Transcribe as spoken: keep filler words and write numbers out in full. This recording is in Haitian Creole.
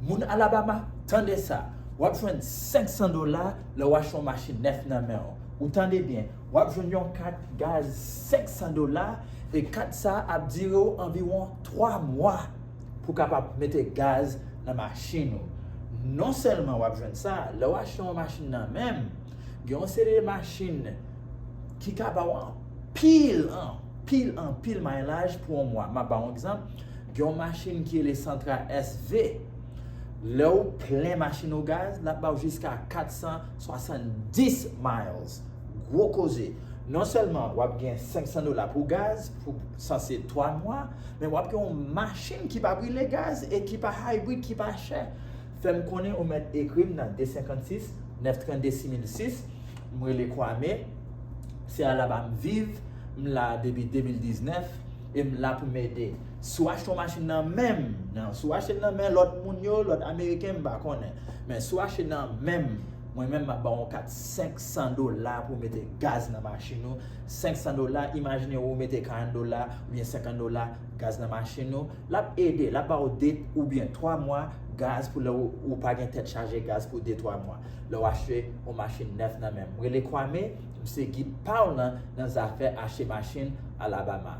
Moun Alabama, tande sa. W ap jwenn senk san dola lè w achte yon machin nèf nan men w. Ou tande byen, w ap jwenn yon kat gaz senk san dola, e kat sa ap dire w anviwon twa mwa pou kapab mete gaz nan machin ou. Non sèlman w ap jwenn sa, lè w achte yon machin nan men m, gen yon seri de machin ki ka ba w anpil, anpil, anpil maylaj pou yon mwa. M ap ba w yon egzanp. Gen yon machin ki rele Sentra S V. Lè w plen machin ou gaz, l ap ba w jiska kat san swasanndis miles. Gwo koze. Non sèlman w ap gen senk san dola pou gaz, pou sanse twa mwa, men w ap gen yon machin ki pa brile gaz e ki pa hybrid, ki pa chè. Fè m konnen ou mèt ekri m nan de senkannsis, nèf trannde, sis mil sis. M rele Kwame. Se Alabama m viv. M la depi de mil diznèf e m la pou m ede. Si w achte yon machin nan men m, nan, si w achte l nan men lòt moun yo, lòt Ameriken, m pa konnen. Men si w achte nan men m, mwen menm m ap ba w yon kat senk san dola pou w mete gaz nan machin ou. Senk san dola, imajine ou mete karant dola oubyen senkant dola gaz nan machin ou. L ap ede, l ap ba w de oubyen twa mwa gaz pou lè ou, ou pa gen tèt chaje gaz pou de twa mwa. Lè w achte yon machin nèf nan men m. Rele Kwame, m se gid pa w nan, nan zafè achte machin Alabama.